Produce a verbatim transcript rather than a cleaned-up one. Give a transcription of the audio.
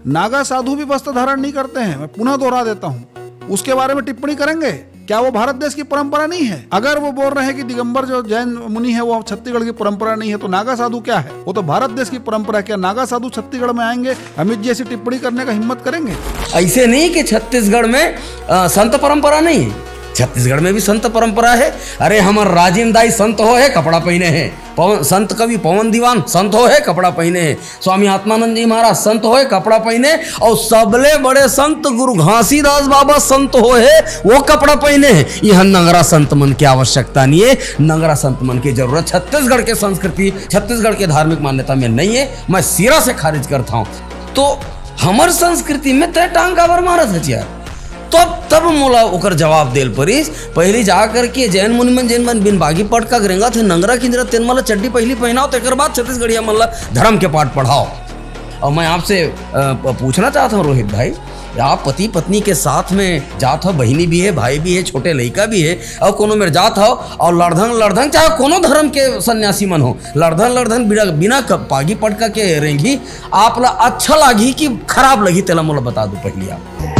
नागा साधु भी वस्त्र धारण नहीं करते हैं। मैं पुनः दोहरा देता हूँ, उसके बारे में टिप्पणी करेंगे? क्या वो भारत देश की परंपरा नहीं है? अगर वो बोल रहे हैं कि दिगंबर जो जैन मुनि है वो छत्तीसगढ़ की परंपरा नहीं है, तो नागा साधु क्या है? वो तो भारत देश की परंपरा है। क्या नागा साधु छत्तीसगढ़ में आएंगे, अमित जी ऐसी टिप्पणी करने का हिम्मत करेंगे? ऐसे नहीं कि छत्तीसगढ़ में, अ, संत परंपरा नहीं है। छत्तीसगढ़ में भी संत परंपरा है। अरे, हमर राजिम दाई संत हो है, कपड़ा पहने हैं। पवन, संत कवि पवन दीवान संत हो है, कपड़ा पहने हैं। स्वामी आत्मानंद जी महाराज संत होए, कपड़ा पहने, और सबले बड़े संत गुरु घासीदास बाबा संत होए, वो कपड़ा पहने हैं। यहाँ नंगरा संत मन की आवश्यकता नहीं है, नंगरा संत मन की जरूरत छत्तीसगढ़ के संस्कृति, छत्तीसगढ़ के धार्मिक मान्यता में नहीं है। मैं सिरा से खारिज करता हूँ। तो हमर संस्कृति में तय टांग काबर मारत हच यार? तब, तब मोला ओकर जवाब देल परिस। पहली जा करके जैन मुनि मन, जेन मन बिन बागी पटका के रेंगत हे, नंगरा किंजरा, तेन मन ला चड्डी पहली पहनाओ, तेकर बाद छत्तीसगढ़िया मन ला धर्म के पाठ पढ़ाओ। और मैं आपसे, अ, प-, पूछना चाहता हूँ रोहित भाई, आप पति पत्नी के साथ में जात हो, बहिनी भी है, भाई भी है, छोटे लइका भी है, और कोनो मेर जात हो और लड़धंग लड़धंग, चाहे कोनो धर्म के सन्यासी मन हो, लड़धंग लड़धंग बिना, बिना क-, पागी पटका के रेंगी, आप ला अच्छा लागी कि खराब लगी, तेला मोला बता दो पहली आप।